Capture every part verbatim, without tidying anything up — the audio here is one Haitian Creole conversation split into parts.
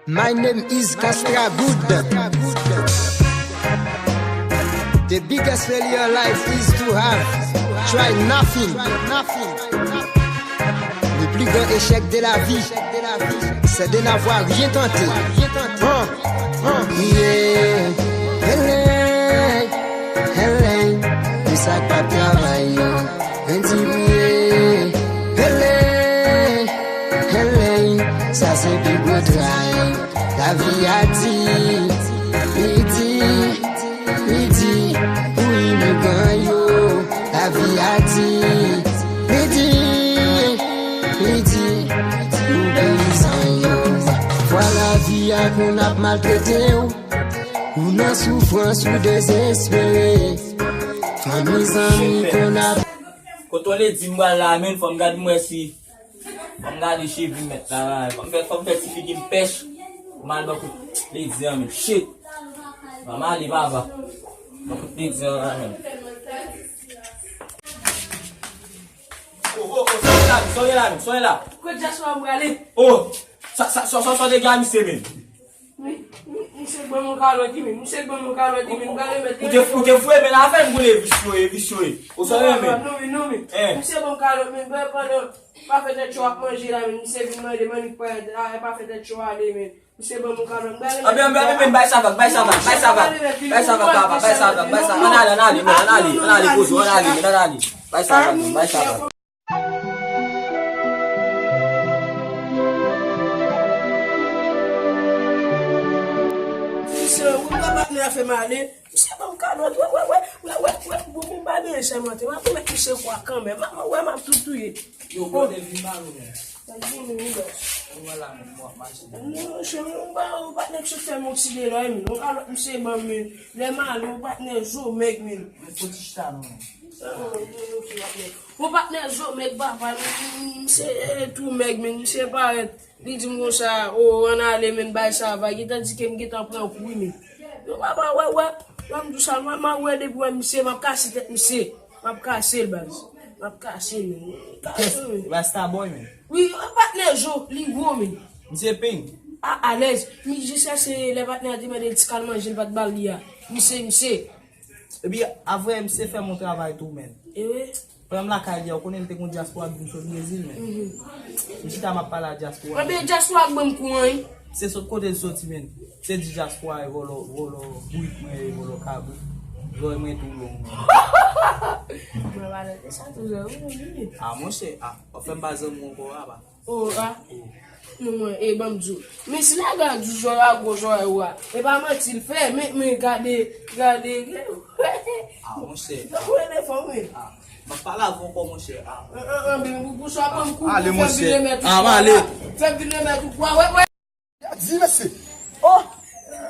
My name is Castra Good. The biggest failure in life is to have try nothing. Le plus grand échec de la vie, c'est de n'avoir rien tenté. Hein? Hein? Yeah. Hello. Hello. Pou sa k pa travay yo. Rendi priye, rele, rele, sa se pi gwo tray. Lavi a di, li di, li di, pou imigran yo. Lavi a di, li di, li di, pou peyizan yo. Fwa lavi a konn ap maltrete w, ou nan soufrans, ou dezespere. Fanmi, zanmi konn ap Kote w le di m pral la, menn, fò m gade m wè si, fò m gade cheve m mèt la, la. Fò m fè, fò m fè ti figi m pèch. M al ban kout le di an, menn. Shit. Ban m ale, papa. Ban kout le di an la, menn. Oh, oh, oh, sòy la, sòy la, menn, sòy la. Kote dyaspora m prale? Oh, sa, sa, sa, sa, sa dega misye, menn. Wi, wi, misye ban m yon kalòt, wi, men. Misye ban m yon kalòt, wi, men. M pral remèt li. Ou te, ou te fouye men afè m koule, visye, visye. Ou sa renmen? Non, wi, non, wi. Eh. Misye ban m kalòt, men, pandan pa fè tèt cho ap manje la, men. Misye vin mande m annik pa, pa fè tèt cho ale, men. Misye ban m yon kalòt, m pral remèt li. Anben, anben, anben, men, bay sa vag, bay sa vag, bay sa vag. Bay sa vag, papa, bay sa vag, bay sa vag. Ann ale, ann ale, men, ann ale, ann ale, poze w, ann ale, men, ann ale. Bay sa vag, men, bay sa vag. Misye, ou pa patnè a fè m ale. Misye ban m kalòt, wè, wè, wè, bon, bon, pa byen chèmante. M ap remèt misye kwa kanmenm. M ap, wè, m ap tou touye. Yo, brother, vin ba nou, men. Sa k vini, wi, bòs. Ou wè la, men, m ap mache. Non, chèmante, ou pa, ou patnè ki sot fè m okside la, wi, men. Yon kalòt misye ban m, men. Lè m ale, yon patnè zo mèg, men. Men, fò ti chita, non, men. Sa, non, non, non, ki patnè. Yon patnè zo mèg, papa, men, men, men, misye, eh, tou mèg, men, misye parèt. Li di m konsa, o, ann ale, men, bay sa vag, tandike m gentan pran kou, wi, men. Yo, papa, wè, wè, wè, m di w sa, m, m wè depi wè misye, m ap kase tèt misye. M ap kase l, baz. M ap kase l, men. Kase l, men. Rasta boy, men. Wi, patnè zo, li gwo, men. Misye ping. A, alèz. Mi jis chèche lè patnè a te mande l ti kal manje, l pa t ba l li a. Misye, misye. Epi, avwe, misye fè m yon travay tou, men. E wi. Pandan m lakay li a, ou konnen m te gon dyaspora k vin sot Brezil, men. Mhm. M chita, m ap pale a dyaspora. Anben, dyaspora k ban m kou an, wi. Se sot kote l soti, men. Se di dyaspora e vòlò, vòlò bourik mwen, e vòlò kabrit. Zòrèy mwen tou long, men. Mwen pa nèt sa tou, zòrèy mwen, wi. A, monchè, a, w ap fè m pa zanmi w ankò, a, pa. O, a. Non, mwen, e, ban m di w. Men si la gad di zòrèy a gwo zòrèy ou a. E pa manti l fè, men, men gade, gade. A, monchè. Donk, ou elefan, wi. A, m ap pale avè w ankò, monchè. A. An, an, an, men pou, pou sa, ban m kou, ale, pou fè monchè. Vin remèt ou kwa la. Fè vin remèt ou kwa, wè, wè. Lavi a di, mesye. O!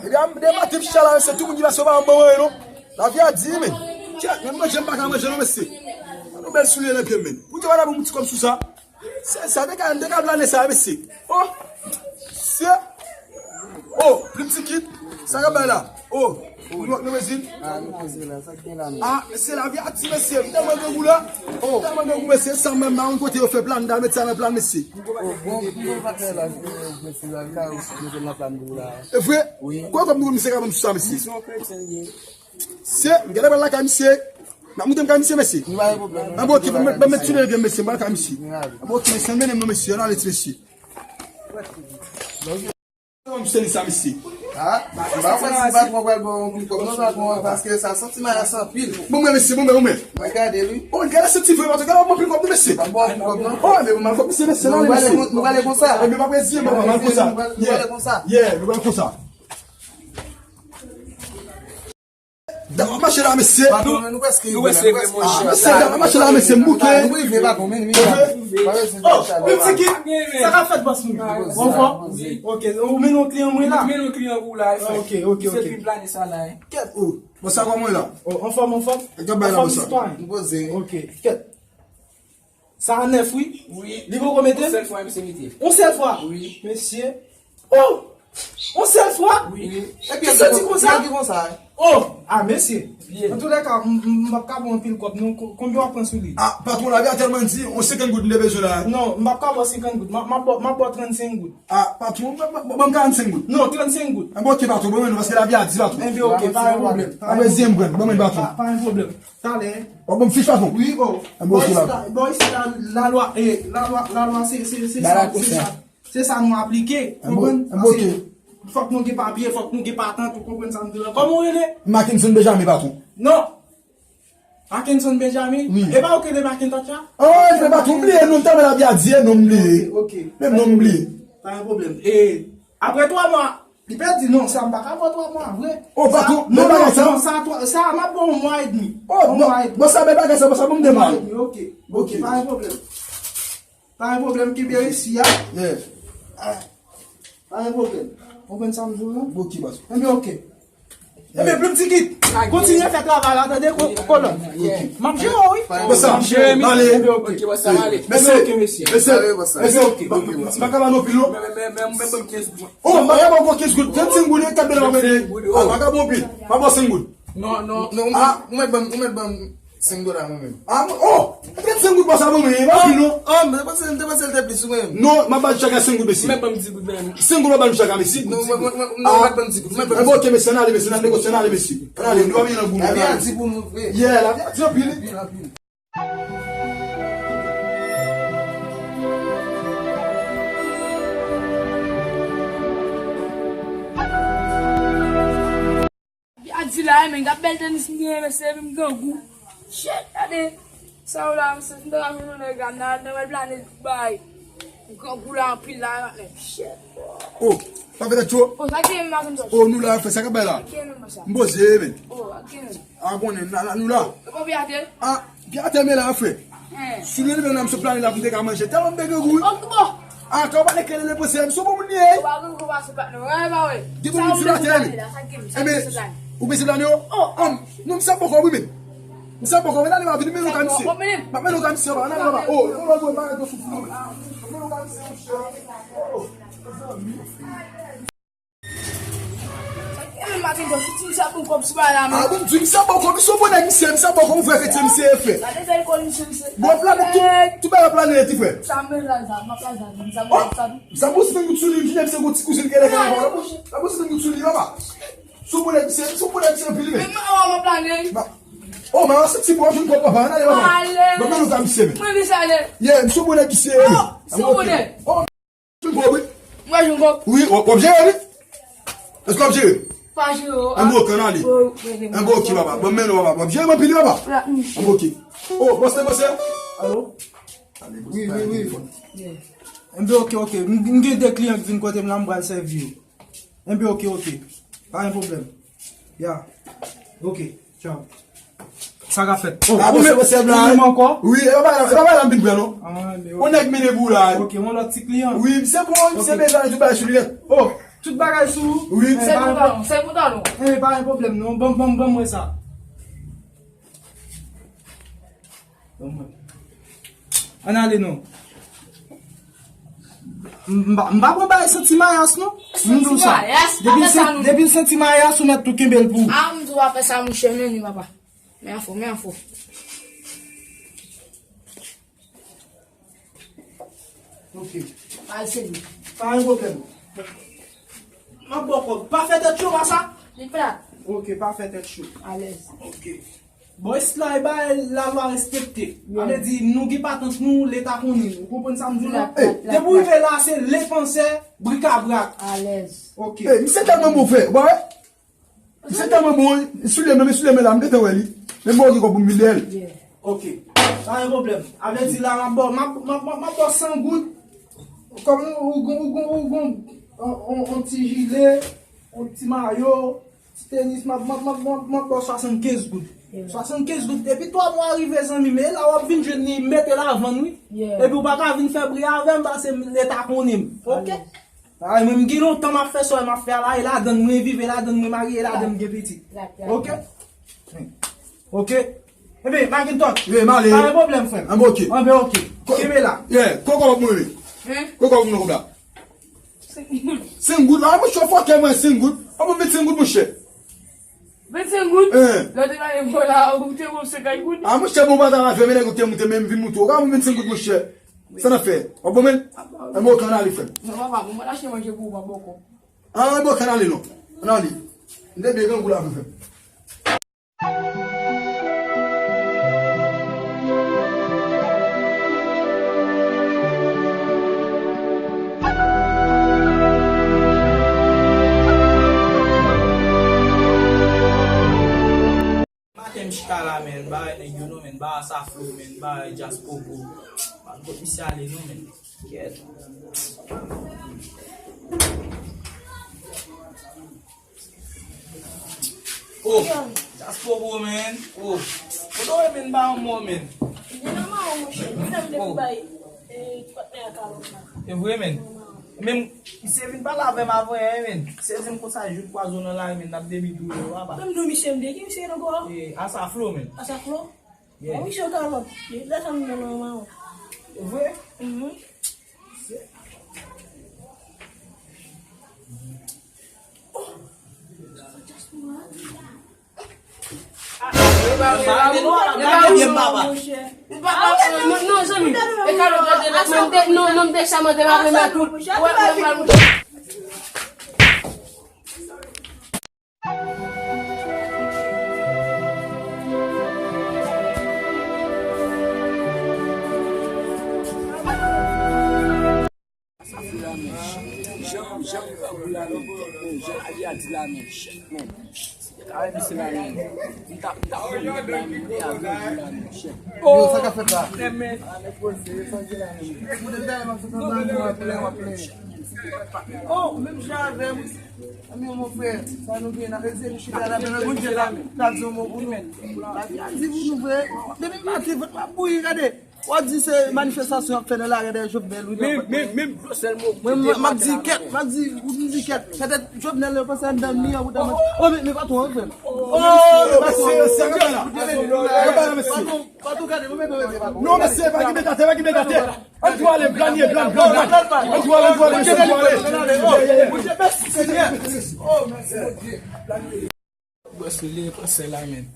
Depi a, depi maten m chita la, mesye, tout moun ki pase yo pa ban mwen, non. Lavi a di, men. Kèt, menm manje m pa ka manje, non, mesye. Gade yon bèl soulye nan pye m, men. Pou te wè la, ban m yon ti kòb sou sa. Se, sa te ka, te ka blane sa, mesye. O! Se, o, plim ti kit. Sa ka bay la. O, nou, nou bezwen. A, nou bezwen la, sa k gen la, men. A, mesye, lavi a di, mesye. M tèlman grangou la. O. M tèlman grangou, mesye. Sa menm, nan yon kote yo fè plan, m ta met sa nan plan, mesye. O, bon, bon, patnè la, mesye, la, ka, ou mete nan plan pou la. E vre? Wi. Kòman kòb nou, misye ka ban m sou sa, mesye? Misye yon kretyen, li ye. Se, m genlè pral lakay misye. N ap moute m kay misye, mesye. Nou pa gen pwoblèm. An bon, oke, ban m, ban m met sou leve m, mesye, m pral lakay misye. An bon, oke, mesye, mennen m non, mesye, ann ale ti mesye. Ban m seli sa, mesye. A, m pa kwè si patwon pral ba w yon kout kòb non, patwon, paske sa santi mayas anpil. Bon, mwen, mesye, bon, mwen, bon, mwen. Mwen gade, wi. O, gade santi vre, patwon, gade w ban m anpil kòb non, mesye. Pa ba w anpil kòb non. O, men m al kòb misye, mesye, non, mesye. Nou prale konsa. Ebyen, pa predi, bon, mwen al konsa. Nou prale konsa. Yeah, nou prale konsa. Dam ap mache la, mesye. Patwon, men nou prèske rive la, nou prèske rive la. Mesye, dam ap mache la, mesye, m bouke. Nou rive, patwon, men, men. O, menm ti kit, sa k ap fèt, bòs mwen? Ou anfòm? Ok, ou mennen yon kliyan mwen la? Mennen yon kliyan pou ou la, frè. Ok, ok, ok. Se vin plane sa la, hein. Kèt, o. Bon, sa kòman la? O, anfòm, anfòm. Anfòm, anfòm, sitwayen. Nou poze. Ok, kèt. Sa a nèf, wi. Wi. Li poko mete? Yon sèl fwa, misye mete. Yon sèl fwa? Wi. Mesye. O! Yon sèl fwa? Wi. Epi ki santi konsa? Epi konsa. Oh! Ah, mesye. Antouka, m p ap ka ba w anpil kòb, non. Ko- Konbyen w ap pran sou li? Ah, patwon, lavi a tèlman di, yon senkant goud m te bezwen la. Non, m p ap ka ba w senkant goud. M ap ba w trannsenk goud. Ah, patwon, ban m karannsenk goud. Non, trannsenk goud. Enben, ok, patwon, ban mwen, paske lavi a di, patwon. Enben, ok, pa gen pwoblèm. Apre, zi m pran, ban mwen, patwon. Pa gen pwoblèm. Talè. W ap ban m fich, patwon? Wi, bro. Enben, ok, patwon. Bò isi la, lalwa, eh, lalwa, lalwa, se, se, se sa, se sa. Se sa nou aplike, konprann? Paske fòk nou gen papye, fòk nou gen patant, ou konprann sa m di la. Kòman w rele? Mackenson Benjamin, patwon. Non. Mackenson Benjamin? Wi. E pa ou ki rele Mackintosh la? Oh, se patwon, m bliye non, tèlman lavi a di, non, m bliye. Ok, ok. Menm non, m bliye. Pa gen pwoblèm. E, apre twa mwa, li pèdi, non, sa m pa ka ba w twa mwa, vre. Oh, patwon, non, non, non, sa, sa, m ap ba w yon mwa edmi. Oh, bon, sa bèl bagay sa, bon, sa bon, m demare. Ok, ok, pa gen pwoblèm. Pa gen pwoblèm, kenbe resi a. Yeah. Ah, pa gen pwoblèm. Ou konprann sa m di w, non? Ok, baz. Enben, ok. Enben, plim ti kit. Kontinye fè travay la, tande, ko- kolòn. M ap jere w, wi. M ap jere, m ale. Enben, ok. Mesye, mesye, mesye, m pa ka ba nou pil, non. Oh, m pa ka ba w kenz goud. Trannsenk goud, e kat dola m ap mete. Ah, m pa ka ba w pil. M ap ba w senk goud. Non, non, non, ou mèt ban m, ou mèt ban m senk dola mwen menm. Ah, oh! Trannsenk goud pa sa bon, men, e pa pil, non. Oh, m te panse, m te panse l te plis, ou menm. Non, m ap ba l chak a senk goud, mesye. Mwen ban m di goud menm. Senk goud, m ap ba l chak a, mesye. Non, mwen, mwen, mwen, non, mwen ban m di goud. Mwen ban m di goud. Enben, ok, mesye, ann ale, mesye, ann negosye, ann ale, mesye. Ann ale, nou pa vin nan gou, ann ale. Lavi a di pou nou, vre. Yeah, lavi a di anpil. Anpil, anpil. Bya di la, men, gad bèl tenis m genyen, mesye, epi m grangou. Shit, gade. Sa yo la, mesye, si m ta ka jwenn yon nèg la, m ta al nan Bèl Planèt, bay. M grangou la, anpil la, men, shit, boy. Oh, pa fè tèt cho. Oh, sa ki gen m la, konsa? Oh, nou la, frè, sa k ap bay la? Sa ki gen m, konsa? M poze, men. Oh, sa ki gen m? A, konnen, la, la, nou la. E pa Pyatè? A, Pyatè, men la, frè. Sou leve nan m sou plane la pou m te ka manje. Tèlman m te grangou, wi. Ok, bon. A, kòman e kele le pwosè, m sou bon moun li ye. Ou pa grangou pase patnè w, e pa vre? Gen bon moun sou latè, wi. Enben, ou bezwen plane, o? Oh, non, m sa poko, wi, men. M sa poko, men ale, m ap vini, men nou ka misye. M ap men nou ka misye, pa, nan, nan, nan. Oh, non, non, non, pa ret sou fou, non. Men nou ka misye, monchè. Oh, oh. Sa ki gen m ak misye, si ti misye ap pran kòb sou bagay la, men. A, bon, di misye ap pran kòb, misye bon nèg, misye, misye ap pran kòb, ou fè fè ti misye e fè. Gade bèl kò misye, misye. Bon, plane, tout, tout bagay plane ti frè. Sa m bezwen sa, m ap plane sa, sa m bezwen sa. Oh, sa bon si nèg sou li, m jwenn misye gon ti kouzin ki rele Kayaba. Sa bon si nèg sou li, papa. Sou bon nèg, misye, sou bon nèg, misye anpil, men. Men mwen, mwen plane. Oh, mwen se ti bon, jwenn kòb, papa, ann ale, papa. Ale. Bon, men nou ka misye, men. Mwen misye ale. Yeah, sou bon nèg, misye. Oh, sou bon nèg. Oh. Jwenn kòb, wi. Mwen jwenn kòb. Wi, w ap, w ap jere, wi. Èske w ap jere? Pa jere, o. Enben, ok, ann ale. Enben, ok, papa. Bon, men non, papa. W ap jere, m ap vini, papa. Enben, ok. Oh, bòs te bòs, alo? Wi, wi, wi. Enben, ok, ok. M, m gen de kliyan ki vin kote m la, m pral sèvi yo. Enben, ok, ok. Pa gen pwoblèm. Ya. Ok. Tchaw. Sa ka fèt? Oh, ou menm, ou menm ankò? Wi, e pa bagay la, e pa bagay la m vin pran, non. Ah, men ok. Yon nèg mennen pou ou la. Ok, yon lòt ti kliyan. Wi, se bon, se bezwen tout bagay sou li nèt. Oh, tout bagay sou ou? Wi. Se pou talon, se pou talon. Eh, pa gen pwoblèm, non. Ban, ban, ban mwen sa. Ann ale non. M, m pa, m pa pran bagay santi mayas non. M di w sa. Depi l santi mayas, ou mèt tou kenbe l pou ou. A, m di w pa fè sa, monchè, men li papa. Men afò, men afò. Ok. Al se li. Pa gen pwoblèm. M ap ba w kòb. Pa fè tèt cho, pa sa? Li plat. Ok, pa fè tèt cho. Alèz. Ok. Bon, isit la, e bagay lalwa respekte. Sa vle di, nou gen patant nou, Leta konnen nou. Ou konprann sa m di w la? Depi w rive la, se lepansè, brikabrak. Alèz. Ok. Ey, misye tèlman bon, frè. Ou pa wè? Misye tèlman bon, wi. Soulye m, men soulye m la, m gentan wè li. Men m gen kòb pou m vin dèyè l. Ok. Pa gen pwoblèm. Sa vle di la, m ap ba w, m ap, m ap, m ap, m ap ba w san goud. Kòm ou, ou gon, ou gon, ou gon, on, on, on ti jile, on ti mayo, ti tenis, m ap, m ap, m ap, m ap, m ap ba w swasannkenz goud. Swasannkenz goud. Epi twa mwa rive, zanmi m, e la w ap vin jwenn li, mete l a vann, wi. Epi w pa ka vin fè bri avè m, paske Leta konnen m. Ok? Ay, mwen, m gen lontan m ap fè sa, m ap fè a la, e ladann mwen viv, e ladann mwen marye, e ladann m gen pitit. Ok? Ok? Ebyen, Macintosh, pa gen pwoblèm, frè m. Anben, ok. Kenbe la. Yeah, kòb mwen, wi. Kòb mwen, kòb la. Senk goud la, mwen chofè kè mwen senk goud. An mwen met senk goud, monchè. Vennsenk goud? Lè w te lage mwen la, ou te bon senkant goud? A, monchè, bon, pa ta lave, men nèg ou te moute, men m vin moute w. Ou ka ban m vennsenk goud, monchè? Sa n ap fè? W ap ban mwen l? Enben, oke, ann ale, frè m. Non, papa, bon, mwen achte manje pou ou, pa bòkò. A, enben, oke, ann ale, non. Ann ale. M te byen grangou la, frè m. Maten m chita la, men, m pa wè nèg yo non, men, m pa wè Asaflo, men, m pa wè Djazz Popo. M pa konn kot misye ale non, men. Kèt. Oh, Djazz Popo, men. Oh. Kote w ye, men, m pa wè w, men. Li nan mawon, monchè. Li fè m de pou bay, eh, patnè a kalòt la. E vre, men. Men, misye vin pale avè m avan yè, men. Sezi m konsa, jouk pwazon nan lari, men, n ap demi doule, papa. Menm nou, misye, m de ki misye ankò? E, Asaflo, men. Asaflo? Yeah. Bon, misye kalòt. Li fè m nan mawon. E vre? Mhm. Non, zanmi, e kalòt la te nan men m, non, non, m te chamante m apre m a tout. Sa fè la men. Jan, jan grangou la men. Jan Aya di la men. Shit, men. Kare misye la men. M ta, m ta pran la men. Men a grangou la men. Shit. Yo, sa k ap fèt la? Ala nèg poze, sa k gen la men. Ou te dèyè m ap sot anba nou, w ap plenyen, w ap plenyen. Oh, menm jan avè m. Anmyon, mon frè, sa nou gen, n ap ede nou chita la, men Bondye la, la di yon mo pou nou. Lavi a di pou nou, vre. Depi maten, vant m ap bouyi, gade. W ap di se manifestasyon y ap fè nan larè dèyè Jovenel, wi. Men, men, men, sèl mo. Mwen, mwen, m ap di kèt, m ap di, ou di kèt. Petèt Jovenel yo panse anndan mi an, ou ta mwen. Oh, men, men patwon an, frè m. Oh, men patwon an. Patwon, patwon, gade, mwen mete w rete, patwon. Non, mesye, pa gen mete atè, pa gen mete atè. Ann tou ale, blan ye, blan, blan, blan. Ann tou ale, ann tou ale, mesye, ann tou ale. Bondye, mèsi, Senyè. Oh, mèsi, Bondye. Bòs li, li repansè la, men.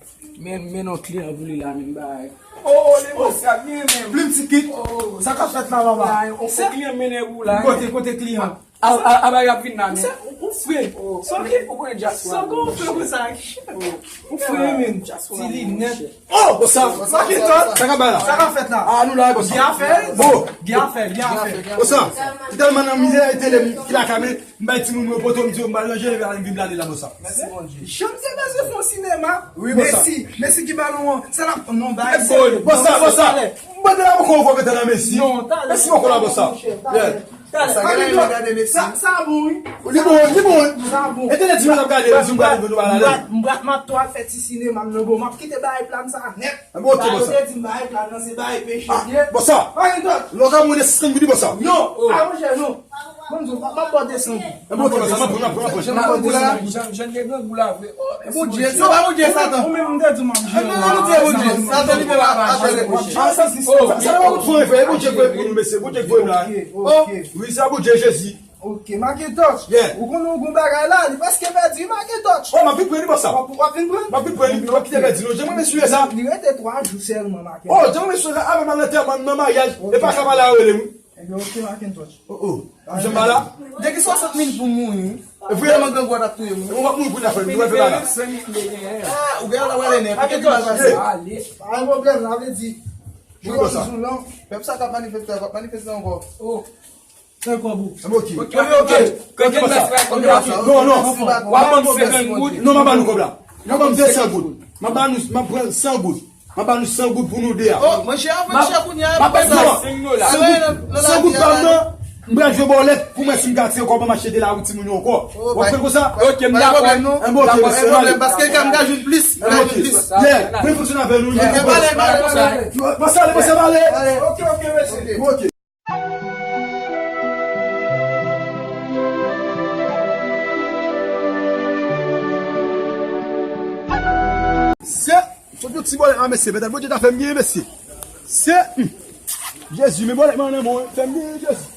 Men, men non kliyan pou li la, men, bay. Oh, li repansè, byen, men. Plim ti kit. Oh. Sa k ap fèt la, papa? Bay, on fo kliyan mennen pou la. Kote, kote kliyan? A, a, a, bay ap vin la, men. Ou fre. Ou fre, ou konnen dyaspora. Sa kon fre pou sa. Ou fre, men. Ti linèt. Oh, bon sa. Sa ki tan? Sa k ap bay la? Sa k ap fèt la? Ah, nou la, bon sa. Gen afè. Bon. Gen afè, gen afè. Bon sa. Ki tèlman nan mizè, e tele ki lakay, men. M bay timoun mwen poto, m di yo m pral nan Jenèv, m vin blade la, bon sa. Mèsi Bondye. Jan m te bezwen fè yon sinema. Wi, bon sa. Messi, Messi ki balon an. Sa la, non, bay. Bon sa, bon sa. M bande la poko anvo mete nan Messi. Non, talè. Messi poko la, bon sa. Talè. Talè. Sa gen lè gade Messi. Sa, sa bon, wi. Li bon, li bon. Sa bon. E tande ti moun ap gade, li di m gade pou nou pale. M brat, m brat, m ap tou al fè ti sinema m nan, bon, m ap kite bay plan sa nèt. Bon, ok, bon sa. Sa yo te di m bay plan nan, se bay peche. Ah, bon sa. Pa gen dòt. Lò ka moun de san goud, bon sa. Non, ah, monchè, non. Mwen di w, m ap ba w de san goud. E bon, ok, bon sa, m ap pran, m ap pran, m ap pran. Jan grangou la, jan, jan gen grangou la, vre. Oh, Bondye, se pa Bondye, Satan. Ou menm, m te di w m ap jere w. An nou di Bondye, Satan li te la, atè. Ah, sa, sa, sa, sa pa Bondye fè, e Bondye fè pou nou, mesye, Bondye voye m la. Ok, ok. Wi, se Bondye, Jezi. Ok, Macintosh. Yeah. Ou konnen w gon bagay la, li prèske pèdi, Macintosh. Oh, m ap vin pran li, bon sa. W ap, w ap vin pran? M ap vin pran li, m ap kite pèdi, non. Jan mwen mesye sa. Li rete twa jou sèlman, Macintosh. Oh, jan mwen mesye sa, avè m al lantèman, nan maryaj, e pa sa m al la rele m. Ebyen, ok, Macintosh. Oh, oh. Jan m pa la? Gen ki swasant mil pou m mouri, wi. E vre? Tèlman grangou a t ap touye m, wi. Ou p ap mouri pou n afè, nou wè fè bagay. San mil de genyen. Ah, ou gen la wale nèt. Ou gen ki mal pase. Ale. Pa gen pwoblèm, sa vle di. Wi, bon sa. Jou an, pèp sa k ap manifeste, k ap manifeste ankò. Oh. San kòb ou. Ok. Ok, ok. Ok, bon sa. Ok, bon sa. Non, non. W ap ban m senkant goud. Non, m ap ba nou kòb la. M ap ban m de san goud. M ap ba nou, m ap pran san goud. M ap ba nou san goud pou nou de a. Oh, monchè, monchè, kounye a, m ap ba nou san goud pa m nan. M pral jwe bòlèt pou mwen si m ka tire kòb an m achte de lari timoun yo ankò. W ap fè l konsa? Ok, m dakò. Enben, ok, mesye, ann ale. Paske ka m ka jwenn plis. Enben, ok. Yeah, byen fonksyone avè nou. Bon, sa ale, bon, sa va ale. Ok, ok, mesye. Ok. Se, fout yon ti bòlèt la, mesye. Petèt Bondye ta fè m byen, mesye. Se, hmm. Jezi, men bòlèt mwen nan men w, fè m byen, Jezi.